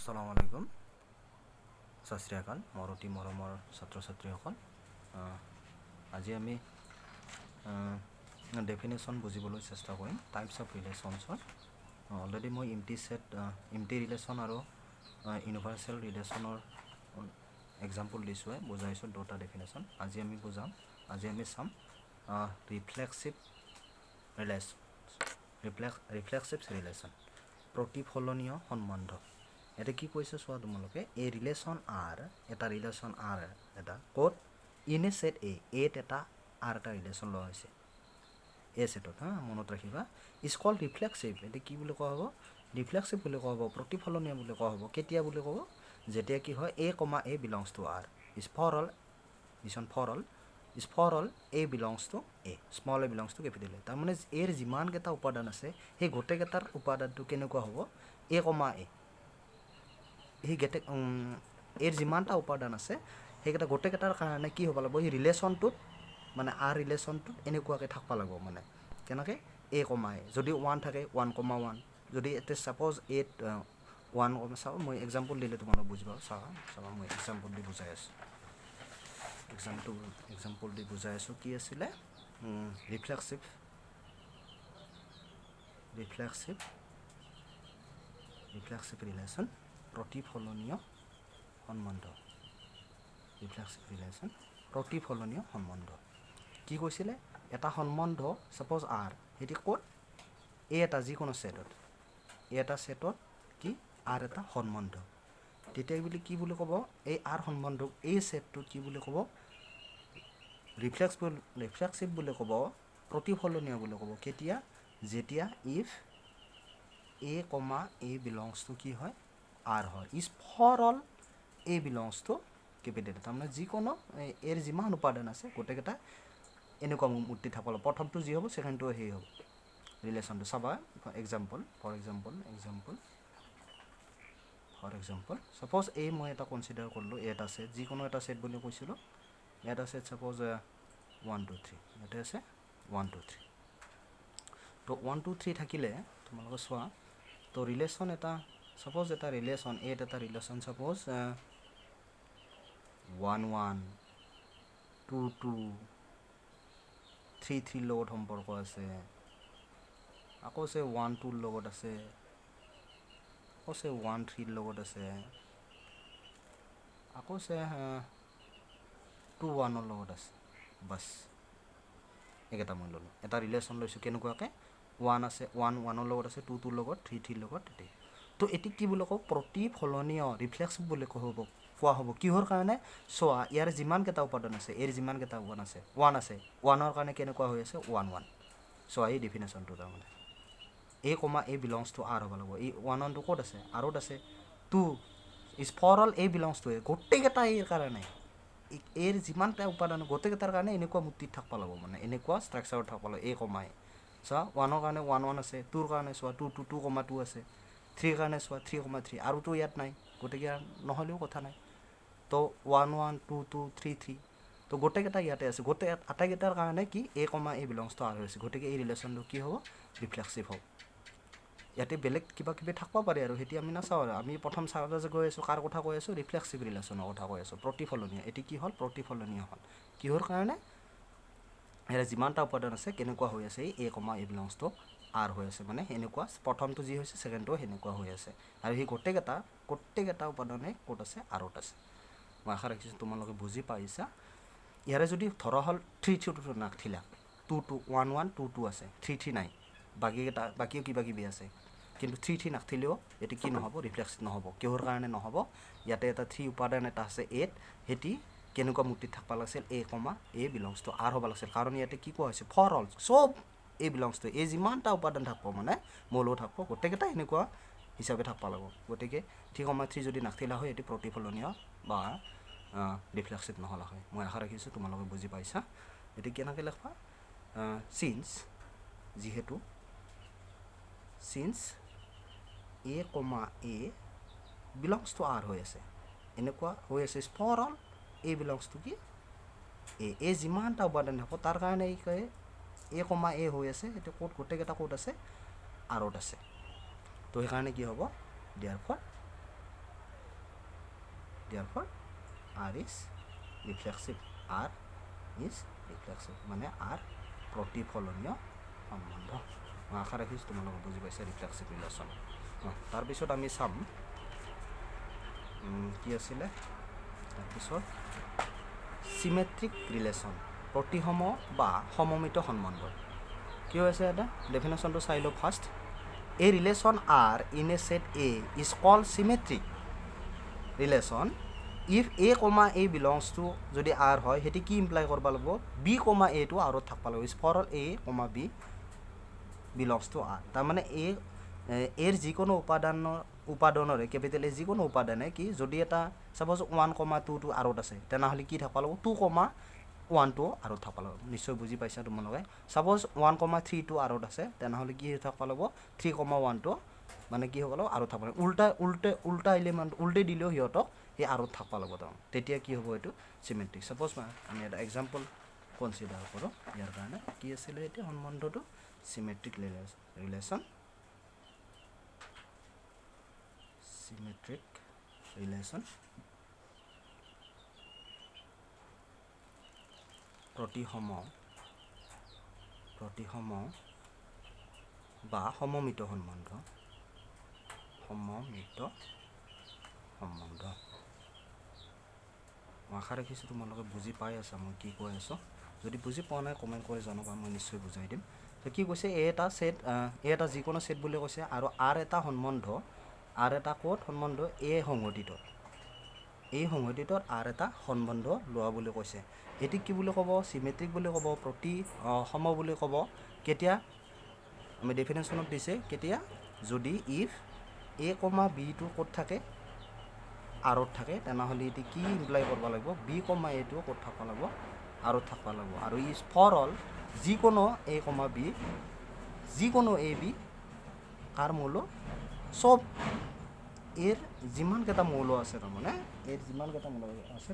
আসসালামু আলাইকুম, সত শ্ৰী আকাল, মোৰ অতি মৰমৰ ছাত্ৰ ছাত্ৰীসকল। আজি আমি ডেফিনেশ্যন বুজিবলৈ চেষ্টা কৰিম টাইপছ অফ ৰিলেশ্যনছৰ। অলৰেডি মই ইমটি ছেট, ইমটি ৰিলেশ্যন আৰু ইউনিভাৰ্চেল ৰিলেশ্যনৰ এক্সাম্পল দিছোঁৱে, বুজাইছোঁ দুটা ডেফিনেশ্যন। আজি আমি বুজাম, আজি আমি চাম ৰিফ্লেক্সিভ ৰিলেশ্যন, ৰিফ্লেক্সিভ ৰিলেশ্যন, প্ৰতিফলনীয় সম্বন্ধ। ইয়াতে কি কৈছে চোৱা তোমালোকে। এ ৰিলেশ্যন আৰ, এটা ৰিলেশ্যন আৰ এটা ক'ত? ইন এ ছেট এ, এত এটা আৰ এটা ৰিলেশ্যন লোৱা হৈছে এ ছেটত। হা, মনত ৰাখিবা, is call reflexive. এতিয়া কি বুলি কোৱা হ'ব? ৰিফ্লেক্সিভ বুলি কোৱা হ'ব, প্ৰতিফলনীয় বুলি কোৱা হ'ব। কেতিয়া বুলি ক'ব? যেতিয়া কি হয়, a comma a belongs to R is for all is on for all is for all a belongs to A, small a belongs to capital A। তাৰমানে এৰ যিমানকেইটা উপাদান আছে, সেই গোটেইকেইটাৰ উপাদানটো কেনেকুৱা হ'ব? এ কমা এ। সেই গোটেই এৰ যিমানটা উপাদান আছে, সেইকেইটা গোটেইকেইটাৰ কাৰণে কি হ'ব লাগিব? সেই ৰিলেশ্যনটোত, মানে আৰ ৰিলেশ্যনটোত এনেকুৱাকৈ থাকিব লাগিব। মানে কেনেকৈ? এ কমা এ। যদি ওৱান থাকে, ওৱান কমা ওৱান। যদি এতিয়া ছাপ'জ এত ওৱান কমা, চাওঁ, মই এক্সাম্পল দিলে তোমালোক বুজিবা। চাবা চাবা, মই এক্সাম্পল দি বুজাই আছোঁ। এক্সাম্পল দি বুজাই আছোঁ। কি আছিলে? ৰিফ্লেক্সিভ ৰিলেশ্যন, প্ৰতিফলনীয় সম্বন্ধ। ৰিফ্লেক্সিভ ৰিলেশ্যন, প্ৰতিফলনীয় সম্বন্ধ কি কৈছিলে? এটা সম্বন্ধ ছাপ'জ আৰ, সেইটো ক'ত? এ এটা যিকোনো ছেটত, এ এটা ছেটত কি আৰ এটা সম্বন্ধ, তেতিয়া বুলি কি বুলি ক'ব? এই আৰ সম্বন্ধক এই ছেটটোত কি বুলি ক'ব? ৰিফ্লেক্সিভ বুলি ক'ব, প্ৰতিফলনীয় বুলি ক'ব। কেতিয়া? যেতিয়া if a comma a belongs to কি হয়? আৰ হয়, is for all a belongs to capital। তাৰমানে যিকোনো এৰ যিমান উপাদান আছে, গোটেইকেইটা এনেকুৱা মূৰ্তি থাকিব লাগিব। প্ৰথমটো যি হ'ব, ছেকেণ্ডটো সেই হ'ব। ৰিলেশ্যনটো চাবা। Example, for example, suppose এই মই এটা কনচিডাৰ কৰিলোঁ, এটা ছেট, যিকোনো এটা ছেট বুলি কৈছিলোঁ। এটা set suppose one two three, ইয়াতে আছে ওৱান টু থ্ৰী। তো ওৱান টু থ্ৰী থাকিলে তোমালোকে চোৱা, তো ৰিলেশ্যন এটা ছাপ'জ, এটা ৰিলেশ্যন এইট, এটা relation suppose one one, two two, three থ্ৰীৰ লগত সম্পৰ্ক আছে। আকৌ আছে ওৱান টুৰ লগত আছে, আকৌ আছে ওৱান থ্ৰীৰ লগত আছে, আকৌ আছে টু ওৱানৰ লগত আছে। বাছ, এইকেইটা মই ল'লোঁ। এটা ৰিলেশ্যন লৈছোঁ কেনেকুৱাকৈ? ওৱান আছে, ওৱান ওৱানৰ লগত আছে, টু টুৰ লগত, থ্ৰী থ্ৰীৰ লগত। এতিয়া তো এটি কি বুলি কওঁ? প্ৰতিফলনীয়, ৰিফ্লেক্সিভ বুলি কোৱা হ'ব। কিহৰ কাৰণে চোৱা, ইয়াৰ যিমানকেইটা উপাদান আছে, এৰ যিমানকেইটা ওৱান আছে, ওৱান আছে, ওৱানৰ কাৰণে কেনেকুৱা হৈ আছে? One one. চোৱা, এই ডেফিনেশ্যনটো তাৰমানে a comma a belongs to R হ'ব লাগিব। এই ওৱান ওৱানটো ক'ত আছে? আৰত আছে। Two is for all a belongs to A। গোটেইকেইটা এৰ কাৰণে, এৰ যিমানটা উপাদান, গোটেইকেইটাৰ কাৰণে এনেকুৱা মূৰ্তিত থাকিব লাগিব, মানে এনেকুৱা ষ্ট্ৰাকচাৰত থাকিব লাগিব এ কমা এ। চোৱা, ওৱানৰ কাৰণে ওৱান ওৱান আছে, টুৰ কাৰণে চোৱা two two, two comma two আছে, থ্ৰীৰ কাৰণে চোৱা থ্ৰী কমা থ্ৰী। আৰুতো ইয়াত নাই, গতিকে নহ'লেও কথা নাই। তো one one, two two, three three, তো গোটেইকেইটা ইয়াতে আছে। গোটেই আটাইকেইটাৰ কাৰণে কি a comma a belongs to R হৈছে। গতিকে এই ৰিলেশ্যনটো কি হ'ব? ৰিফ্লেক্সিভ হ'ব। ইয়াতে বেলেগ কিবা কিবি থাকিব পাৰে আৰু সেইটো আমি নাচাওঁ। আৰু আমি প্ৰথম চাওঁতে যে গৈ আছোঁ, কাৰ কথা কৈ আছোঁ? ৰিফ্লেক্সিভ ৰিলেশ্যনৰ কথা কৈ আছোঁ, প্ৰতিফলনীয়। এটি কি হ'ল? প্ৰতিফলনীয় হ'ল। কিহৰ কাৰণে? ইয়াৰে যিমানটা উপাদান আছে, কেনেকুৱা হৈ আছে? এই a comma a belongs to R হৈ আছে। মানে সেনেকুৱা প্ৰথমটো যি হৈছে, ছেকেণ্ডটো সেনেকুৱা হৈ আছে। আৰু সেই গোটেইকেইটা উপাদানে ক'ত আছে? আৰত আছে। মই আশা ৰাখিছোঁ তোমালোকে বুজি পাইছা। ইয়াৰে যদি ধৰা হ'ল থ্ৰী থ্ৰীটো নাথাকিলা, two two, one one, two two আছে, থ্ৰী থ্ৰী নাই, বাকীকেইটা, বাকীও কিবা কিবি আছে, কিন্তু থ্ৰী থ্ৰী নাথাকিলেও এইটো কি নহ'ব? ৰিফ্লেক্স নহ'ব। কিহৰ কাৰণে নহ'ব? ইয়াতে এটা থ্ৰী উপাদান এটা আছে এত, সেইটো কেনেকুৱা মূৰ্তিত থাকিব লাগিছিল? A comma a belongs to R হ'ব লাগিছিল। কাৰণ ইয়াতে কি কোৱা হৈছে? ফৰ অল চব এ বিলংছ টু এ, যিমানটা উপাদান থাকিব, মানে মৌল থাকিব, গোটেইকেইটা সেনেকুৱা হিচাপে থাকিব লাগিব। গতিকে থ্ৰী কমা থ্ৰী যদি নাথাকিলা হয়, এইটো প্ৰতিফলনীয় বা ৰিফ্লেক্সিভ নহ'লা হয়। মই আশা ৰাখিছোঁ তোমালোকে বুজি পাইছা। এইটো কেনেকৈ লিখবা? চিন্স, যিহেতু, since a comma a belongs to R হৈ আছে, এনেকুৱা হৈ আছে, for all a belongs to কি? এ। এ যিমানটা উপাদান থাকিব, তাৰ কাৰণে এই কয় এ কমা এ হৈ আছে। সেইটো ক'ত, গোটেইকেইটা ক'ত আছে? আৰত আছে। তো সেইকাৰণে কি হ'ব? Therefore Therefore R is reflexive, R is reflexive মানে আৰ প্ৰতিফলনীয় সম্বন্ধ। মই আশা ৰাখিছোঁ তোমালোকে বুজি পাইছা ৰিফ্লেক্সিভ ৰিলেশ্যন। তাৰপিছত আমি চাম কি আছিলে, তাৰপিছত চিমেট্ৰিক ৰিলেশ্যন, প্ৰতিসম বা সমমিত সম্বন্ধ। কি হৈছে এটা ডেফিনেশ্যনটো চাই লওঁ first. A relation R in a set A is called symmetric relation if A comma A belongs to যদি আৰ হয়, সেইটো কি ইমপ্লাই কৰিব লাগিব, বি কমা এটো আৰত থাকিব লাগিব, is for all A comma B belongs to R. তাৰমানে এ এৰ যিকোনো উপাদানৰে কেপিটেল এ যিকোনো উপাদানে কি যদি এটা ছাপ'জ 1, 2 আৰত আছে, তেনেহ'লে কি থাকিব লাগিব, 2, 1 আৰত থাকিব লাগিব। নিশ্চয় বুজি পাইছা তোমালোকে। ছাপ'জ 1, 3 আৰত আছে, তেনেহ'লে কি থাকিব লাগিব, 3, 1 মানে কি হ'ব লাগিব, আৰত থাকিব লাগিব। উল্টা এলিমেণ্ট উল্টাই দিলেও সিহঁতক সেই আৰত থাকিব লাগিব তাৰমানে, তেতিয়া কি হ'ব এইটো চিমেট্ৰিক। ছাপ'জ আমি এটা এক্সাম্পল কনচিডাৰ কৰোঁ ইয়াৰ কাৰণে। কি আছিলে এতিয়া সম্বন্ধটো, চিমেট্ৰিক ৰিলেশ্যন, চিমেট্ৰিক ৰিলেশ্যন প্ৰতিসম বা সমমিত সম্বন্ধ, সমমিত সম্বন্ধ। মই আশা ৰাখিছোঁ তোমালোকে বুজি পাই আছা মই কি কৈ আছোঁ। যদি বুজি পোৱা নাই কমেণ্ট কৰি জনাবা, মই নিশ্চয় বুজাই দিম। তো কি কৈছে, এ এটা ছেট, এ এটা যিকোনো ছেট বুলি কৈছে, আৰু আৰ এটা সম্বন্ধ, আৰ এটা ক'ত সম্বন্ধ, এ সংহতিত, এই সংহতিত আৰ এটা সম্বন্ধ লোৱা বুলি কৈছে। এইটিক কি বুলি ক'ব, চিমেট্ৰিক বুলি ক'ব, প্ৰতি সম বুলি ক'ব। কেতিয়া আমি ডেফিনেশ্যনত দিছে, কেতিয়া যদি if এ কমা বিটো ক'ত থাকে, আৰত থাকে, তেনেহ'লে এইটো কি ইমপ্লাই কৰিব লাগিব, বি কমা এটো ক'ত থাকিব লাগিব, আৰত থাকিব লাগিব। আৰু is for all যিকোনো এ কমা বি, যিকোনো এ বি কাৰ মৌল, চব এৰ যিমানকেইটা মৌল আছে, তাৰমানে এৰ যিমানকেইটা মৌল আছে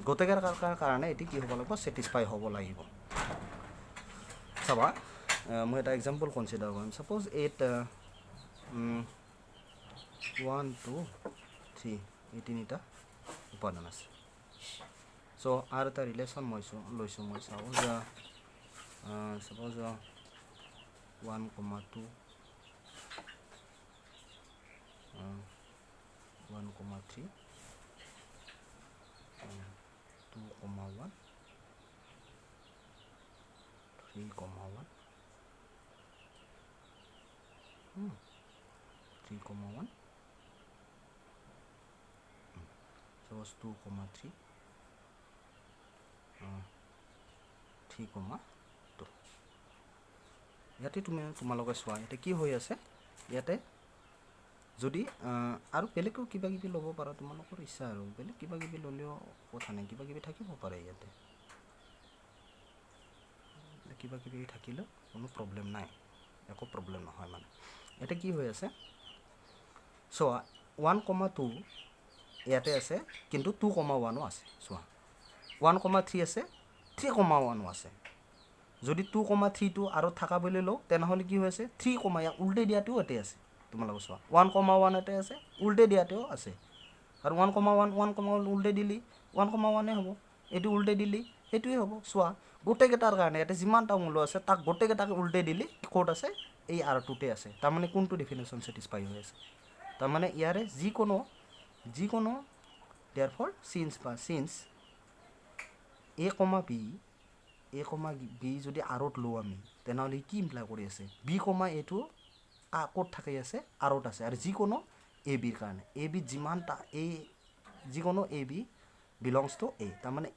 গোটেইকেইটাৰ কাৰণে এইটো কি হ'ব লাগিব, ছেটিছফাই হ'ব লাগিব। চাবা মই এটা এক্সাম্পল কনচিডাৰ কৰিম। ছাপ'জ এইট 1 2 3 এই তিনিটা উপাদান আছে। চ' আৰু এটা ৰিলেশ্যন মই লৈছোঁ, মই ছাপ'জ 1, 2, 1, 3, 2, 1, 3, 1, 3, 1, suppose 2, 3, 3, 2। ইয়াতে তোমালোকে চোৱা ইয়াতে কি হৈ আছে। ইয়াতে যদি আৰু বেলেগো কিবা কিবি ল'ব পাৰা, তোমালোকৰ ইচ্ছা, আৰু বেলেগ কিবা কিবি ল'লেও কথা নাই, কিবা কিবি থাকিব পাৰে ইয়াতে, কিবা কিবি থাকিলেও কোনো প্ৰব্লেম নাই, একো প্ৰব্লেম নহয়। মানে ইয়াতে কি হৈ আছে চোৱা, 1, 2 ইয়াতে আছে, কিন্তু 2, 1 আছে। চোৱা 1, 3 আছে, 3, 1 আছে। যদি 2, 3 আৰু থকা বুলি লওঁ, তেনেহ'লে কি হৈ আছে, 3 ইয়াক উল্টাই দিয়াটোও ইয়াতে আছে। তোমালোকে চোৱা 1, 1 ইয়াতে আছে, উল্টাই দিয়াটোও আছে, আৰু 1, 1, 1, 1 উল্টাই দিলি 1, 1 হ'ব, এইটো উল্টাই দিলি সেইটোৱে হ'ব। চোৱা গোটেইকেইটাৰ কাৰণে ইয়াতে যিমানটা মূল্য আছে তাক গোটেইকেইটাকে উল্টাই দিলি ক'ত আছে, এই আৰ টুতে আছে। তাৰমানে কোনটো ডেফিনেশ্যন ছেটিছফাই হৈ আছে, তাৰমানে ইয়াৰে যিকোনো দেয়াৰফৰ চিন্স বা since A comma B, A comma B যদি আৰত লওঁ আমি, তেনেহ'লে কি ইমপ্লাই কৰি আছে, বি কমা এটো ক'ত থাকি আছে, আৰত আছে। আৰু যিকোনো এ বিৰ কাৰণে, এ বিত যিমানটা এ, যিকোনো A B belongs to A, তাৰমানে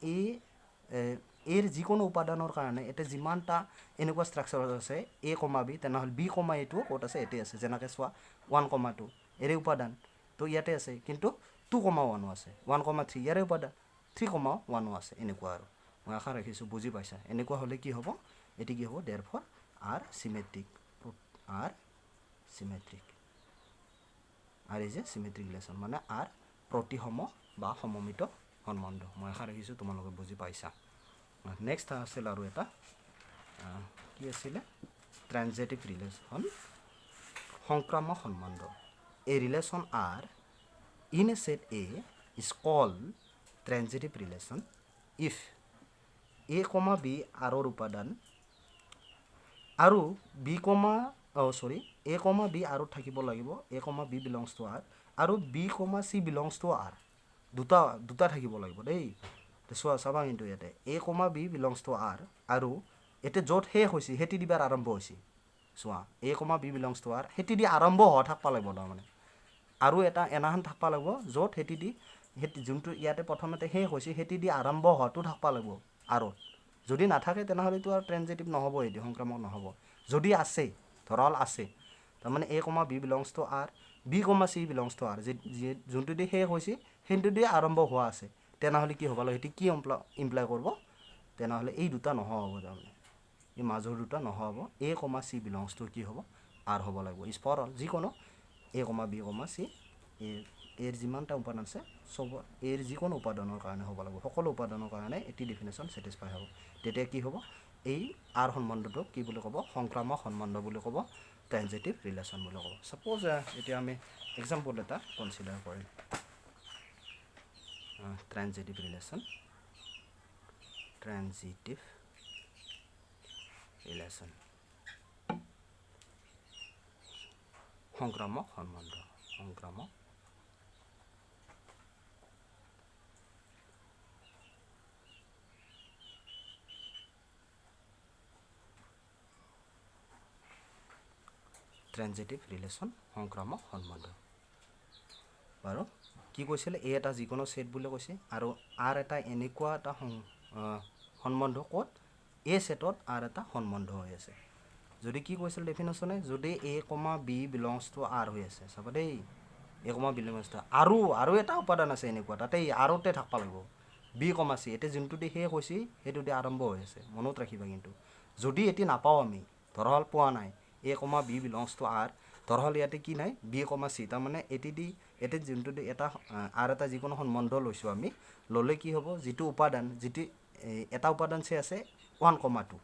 এৰ যিকোনো উপাদানৰ কাৰণে এতিয়া যিমানটা এনেকুৱা ষ্ট্ৰাকচাৰ আছে এ কমা বি, তেনেহ'লে বি কমা এটো ক'ত আছে, ইয়াতে আছে। যেনেকৈ চোৱা 1, 2 এৰে উপাদান তো ইয়াতে আছে, কিন্তু 2, 1 আছে, 1, 3 ইয়াৰে উপাদান, 3, 1 আছে। এনেকুৱা আৰু মই আশা ৰাখিছোঁ বুজি পাইছা। এনেকুৱা হ'লে কি হ'ব, এটি কি হ'ব, therefore R symmetric, R symmetric, R is a symmetric relation, মানে আৰ প্ৰতিসম বা সমমিত সম্বন্ধ। মই আশা ৰাখিছোঁ তোমালোকে বুজি পাইছা। নেক্সট আছিল আৰু এটা কি আছিলে, ট্ৰানজেটিভ ৰিলেশ্যন, সংক্ৰামক সম্বন্ধ। A relation R In a set A is called transitive relation if a comma b আৰৰ উপাদান আৰু b comma, sorry, a comma b আৰত থাকিব লাগিব, a comma b belongs to R আৰু b comma c belongs to R, দুটা দুটা থাকিব লাগিব দেই। চোৱা, চাবা কিন্তু ইয়াতে a comma b belongs to R আৰু এতিয়া য'ত শেষ হৈছে সেইটো দিবাৰ আৰম্ভ হৈছে। চোৱা, a comma b belongs to R সেইটো দি আৰম্ভ হোৱা থাকিব লাগিব, তাৰমানে আৰু এটা এনাহান থাকিব লাগিব য'ত সেইটো দি সেইটো যোনটো ইয়াতে প্ৰথমতে শেষ হৈছে সেইটো দি আৰম্ভ হোৱাটো থাকিব লাগিব। আৰত যদি নাথাকে তেনেহ'লেতো আৰু ট্ৰেনজেটিভ নহ'ব, এইটো সংক্ৰামক নহ'ব। যদি আছে, ধৰা হ'ল আছে, তাৰমানে a comma b belongs to R, b comma c belongs to R, যি যোনটো দি শেষ হৈছে সেইটো দি আৰম্ভ হোৱা আছে, তেনেহ'লে কি হ'ব লাগিব? সেইটো কি ইমপ্লাই কৰিব? তেনেহ'লে এই দুটা নহ'ব, তাৰমানে এই মাজৰ দুটা নহ'ব। A comma c belongs to কি হ'ব? আৰ হ'ব লাগিব। Is for all যিকোনো a comma b comma c, এৰ যিমানটা উপাদান আছে চব এৰ যিকোনো উপাদানৰ কাৰণে হ'ব লাগিব, সকলো উপাদানৰ কাৰণে এটি ডেফিনেশ্যন ছেটিছফাই হ'ব। তেতিয়া কি হ'ব? এই আৰ সম্বন্ধটোক কি বুলি ক'ব? সংক্ৰামক সম্বন্ধ বুলি ক'ব, ট্ৰেনজেটিভ ৰিলেশ্যন বুলি ক'ব। ছাপ'জ এতিয়া আমি এক্সাম্পল এটা কনচিডাৰ কৰিম, ট্ৰেনজেটিভ ৰিলেশ্যন, ট্ৰেনজিটিভ ৰিলেশ্যন, সংক্ৰামক সম্বন্ধ, সংক্ৰামক ট্ৰেনজেটিভ ৰিলেশ্যন, সংক্ৰামক সম্বন্ধ। বাৰু কি কৈছিলে? এ এটা যিকোনো ছেট বুলি কৈছে আৰু আৰ এটা এনেকুৱা এটা সম্বন্ধ, ক'ত? এ ছেটত আৰ এটা সম্বন্ধ হৈ আছে। যদি কি কৈছিল ডেফিনেশ্যনে? যদি a comma b belongs to R হৈ আছে, চাবা দেই, এ কমা বিলংছ টু আৰু আৰু এটা উপাদান আছে এনেকুৱা, তাতে আৰতে থাকিব লাগিব, বি কমা চি, এতিয়া যোনটো দি শেষ হৈছে সেইটো দি আৰম্ভ হৈ আছে, মনত ৰাখিবা কিন্তু। যদি এটি নাপাওঁ আমি, ধৰা হ'ল পোৱা নাই a comma b belongs to R, ধৰা হ'ল ইয়াতে কি নাই, বি কমা চি, তাৰমানে এটি দি ইয়াতে যোনটো দি এটা আৰ এটা যিকোনো সম্বন্ধ লৈছোঁ আমি, ল'লে কি হ'ব? যিটো উপাদান, যিটো এটা উপাদান চে আছে ওৱান কমা টু,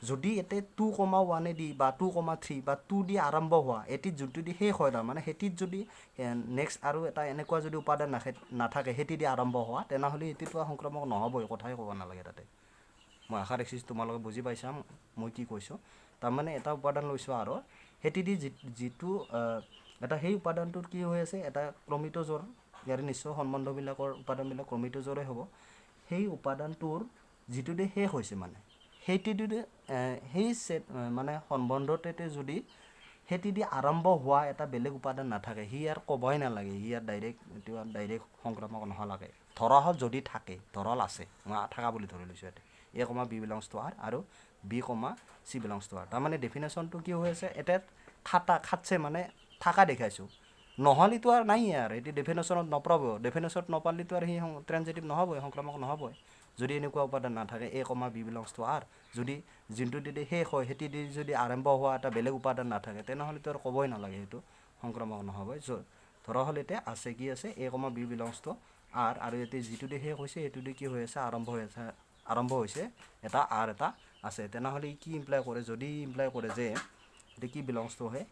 যদি ইয়াতে টু কমা ওৱানে দি বা টু কমা থ্ৰী বা টু দি আৰম্ভ হোৱা এটিত যোনটো দি শেষ হয়, তাৰমানে সেইটিত যদি নেক্সট আৰু এটা এনেকুৱা যদি উপাদান নাথাকে সেইটো দি আৰম্ভ হোৱা, তেনেহ'লে এইটোতো সংক্ৰামক নহ'বই, কথাই ক'ব নালাগে তাতে। মই আশা ৰাখিছোঁ তোমালোকে বুজি পাইছা মই কি কৈছোঁ। তাৰমানে এটা উপাদান লৈছোঁ আৰু সেইটো দি যিটো এটা সেই উপাদানটোত কি হৈ আছে, এটা ক্ৰমিত জোৰ, ইয়াৰে নিশ্চয় সম্বন্ধবিলাকৰ উপাদানবিলাক ক্ৰমিত জোৰে হ'ব, সেই উপাদানটোৰ যিটো দি শেষ হৈছে মানে সেইটো দি সেই ছেট মানে সম্বন্ধটোতে যদি সেইটো দি আৰম্ভ হোৱা এটা বেলেগ উপাদান নাথাকে, সি ইয়াৰ ক'বই নালাগে, সি ইয়াৰ ডাইৰেক্ট এইটো ডাইৰেক্ট সংক্ৰামক নহ'লাগে। ধৰা হ'ল যদি থাকে, ধৰা হ'ল আছে, মই থকা বুলি ধৰি লৈছোঁ ইয়াতে, a comma b belongs to R আৰু b comma c belongs to R, তাৰমানে ডেফিনেশ্যনটো কি হৈ আছে এতিয়া খাটা খাটছে মানে থকা দেখাইছোঁ, নহ'লেতো আৰু নাই আৰু এইটো ডেফিনেশ্যনত নপৰাব, ডেফিনেশ্যনত নপালেতো আৰু সি ট্ৰেনজেটিভ নহ'বই, সংক্ৰামক নহ'বই। যদি এনেকুৱা উপাদান নাথাকে a comma b belongs to R, যদি যোনটো দি শেষ হয় সেইটো দি যদি আৰম্ভ হোৱা এটা বেলেগ উপাদান নাথাকে, তেনেহ'লেতো আৰু ক'বই নালাগে সেইটো সংক্ৰামক নহ'বই। ধৰা হ'ল এতিয়া আছে কি আছে, a comma b belongs to R আৰু ইয়াতে যিটো দি শেষ হৈছে সেইটো দি কি হৈ আছে, আৰম্ভ হৈ আছে, আৰম্ভ হৈছে এটা আৰ এটা আছে, তেনেহ'লে কি ইমপ্লাই কৰে? যদি ইমপ্লাই কৰে যে এতিয়া কি বিলংছ টু হয়,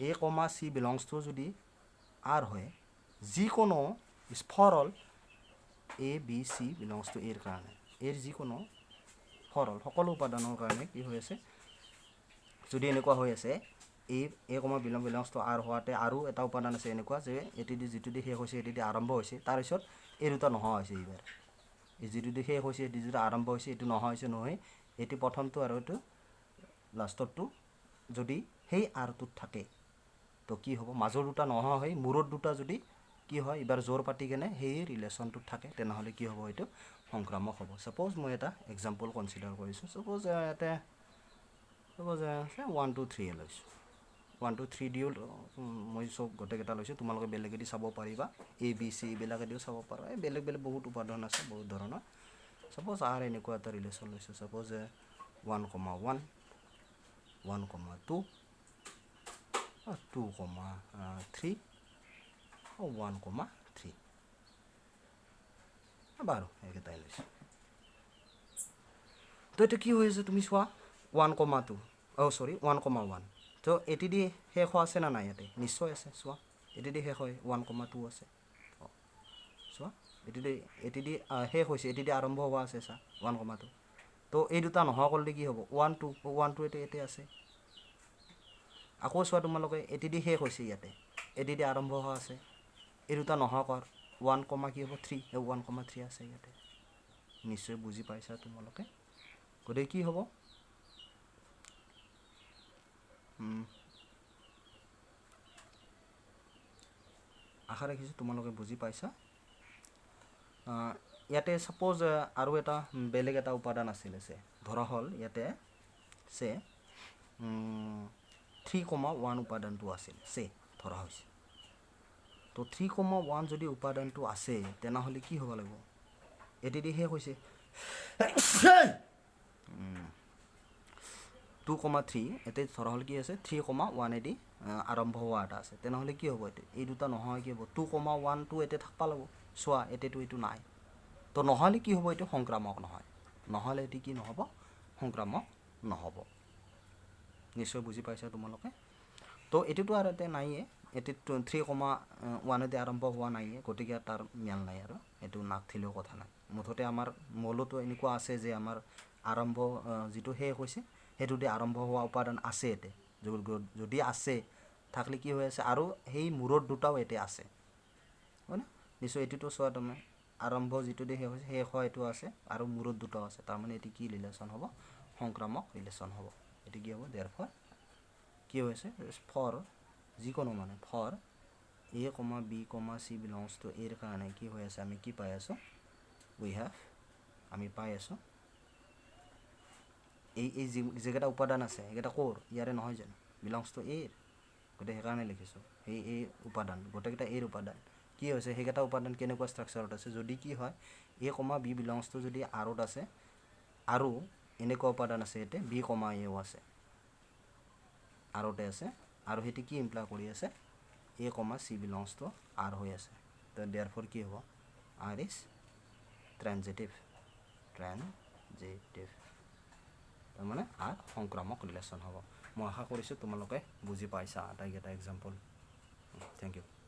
a comma c belongs to যদি আৰ হয়, যিকোনো for all a b c belongs to এৰ কাৰণে, এৰ যিকোনো ফৰল সকলো উপাদানৰ কাৰণে কি হৈ আছে, যদি এনেকুৱা হৈ আছে a comma belongs to R হোৱাতে আৰু এটা উপাদান আছে এনেকুৱা যে এটি দি যিটো দি শেষ হৈছে এটি দি আৰম্ভ হৈছে, তাৰপিছত এই দুটা নোহোৱা হৈছে, এইবাৰ এই যিটো দি শেষ হৈছে এইটো যিটো আৰম্ভ হৈছে এইটো নোহোৱা হৈছে, নহয় এইটো প্ৰথমটো আৰু এইটো লাষ্টৰটো যদি সেই আৰটোত থাকে তো কি হ'ব? মাজৰ দুটা নোহোৱা হৈ মূৰৰ দুটা যদি কি হয় এইবাৰ জোৰ পাতি কেনে সেই ৰিলেশ্যনটোত থাকে, তেনেহ'লে কি হ'ব? এইটো সংক্ৰামক হ'ব। ছাপ'জ মই এটা এক্সাম্পল কনচিডাৰ কৰিছোঁ, ছাপ'জ ইয়াতে ছাপ'জ ওৱান টু থ্ৰীয়ে লৈছোঁ, ওৱান টু থ্ৰী দিও মই চব গোটেইকেইটা লৈছোঁ, তোমালোকে বেলেগেদি চাব পাৰিবা, এ বি চি এইবিলাকেদিও চাব পাৰা, এই বেলেগ বেলেগ বহুত উপাদান আছে বহুত ধৰণৰ। ছাপ'জ আৰ এনেকুৱা এটা ৰিলেশ্যন লৈছোঁ, suppose one comma one, one comma two, two comma three, one comma three, বাৰু এইকেইটাই লৈছোঁ। তো এইটো কি হৈ আছে তুমি চোৱা, ওৱান কমা টু, অ' চৰি ওৱান কমা ওৱান, তো এটি দি শেষ হোৱা আছে না নাই? ইয়াতে নিশ্চয় আছে, চোৱা এটি দি শেষ হয় ওৱান কমা টু আছে, চোৱা, এটি দি শেষ হৈছে, এটি দি আৰম্ভ হোৱা আছে চা ওৱান কমা টু। তো এই দুটা নোহোৱা কৰিলে কি হ'ব? ওৱান টু, ওৱান টু এতিয়া ইয়াতে আছে। আকৌ চোৱা তোমালোকে, এটি দি শেষ হৈছে, ইয়াতে এটি দি আৰম্ভ হোৱা আছে। এই দুটা নোহোৱা কৰ, ওৱান কমা কি হ'ব? থ্ৰী। এই ওৱান কমা থ্ৰী আছে ইয়াতে। নিশ্চয় বুজি পাইছা তোমালোকে। গতিকে কি হ'ব? আশা ৰাখিছোঁ তোমালোকে বুজি পাইছা। ইয়াতে ছাপ'জ আৰু এটা বেলেগ এটা উপাদান আছিলে, চে ধৰা হ'ল ইয়াতে চে 3,1 উপাদানটো আছিলে, চে ধৰা হৈছে। তো 3,1 যদি উপাদানটো আছে, তেনেহ'লে কি হ'ব লাগিব? এটি দি শেষ হৈছে, 2,3, ইয়াতে ধৰা হ'ল কি আছে, 3,1 এদি আৰম্ভ হোৱা এটা আছে। তেনেহ'লে কি হ'ব? এইটো এই দুটা নহয়, কি হ'ব? 2,1টো ইয়াতে থাকিব লাগিব। চোৱা, ইয়াতেতো এইটো নাই। তো নহ'লে কি হ'ব? এইটো সংক্ৰামক নহয়। নহ'লে এইটো কি নহ'ব? সংক্ৰামক নহ'ব। নিশ্চয় বুজি পাইছা তোমালোকে। তো এইটোতো আৰু ইয়াতে নাইয়ে, এইটো 3,1 এদি আৰম্ভ হোৱা নাইয়ে, গতিকে তাৰ মেল নাই আৰু এইটো নাথাকিলেও কথা নাই। মুঠতে আমাৰ মৌলটো এনেকুৱা আছে যে আমাৰ আৰম্ভ যিটো শেষ হৈছে, সেইটো দি আৰম্ভ হোৱা উপাদান আছে ইয়াতে। যদি আছে, থাকিলে কি হৈ আছে? আৰু সেই মূৰৰ দুটাও ইয়াতে আছে, হয়নে? নিশ্চয় এইটোতো চোৱা তুমি, আৰম্ভ যিটো দি শেষ হৈছে, শেষ হোৱা এইটো আছে আৰু মূৰত দুটাও আছে। তাৰমানে এইটো কি ৰিলেশ্যন হ'ব? সংক্ৰামক ৰিলেশ্যন হ'ব। এইটো কি হ'ব? দেৰফৰ কি হৈছে? ফৰ যিকোনো, মানে for a comma b comma c belongs to এৰ কাৰণে কি হৈ আছে? আমি কি পাই আছোঁ? উই have, আমি পাই আছোঁ এই যিকেইটা উপাদান আছে, সেইকেইটা ক'ৰ? ইয়াৰে নহয় জানো? বিলংছ টু এৰ। গতিকে সেইকাৰণে লিখিছোঁ, সেই এই উপাদান গোটেইকেইটা এৰ উপাদান। কি হৈছে? সেইকেইটা উপাদান কেনেকুৱা ষ্ট্ৰাকচাৰত আছে? যদি কি হয়, a comma b belongs to যদি আৰত আছে আৰু এনেকুৱা উপাদান আছে, ইয়াতে বি কমা এও আছে, আৰতে আছে, আৰু সেইটো কি ইমপ্লাই কৰি আছে? A comma c belongs to R হৈ আছে। তো দেৰফৰ কি হ'ব? আৰ is ট্ৰেনজেটিভ, ট্ৰেনজেটিভ, তাৰমানে আৰ সংক্ৰামক ৰিলেশ্যন হ'ব। মই আশা কৰিছোঁ তোমালোকে বুজি পাইছা আটাইকেইটা এক্সাম্পল। Thank U.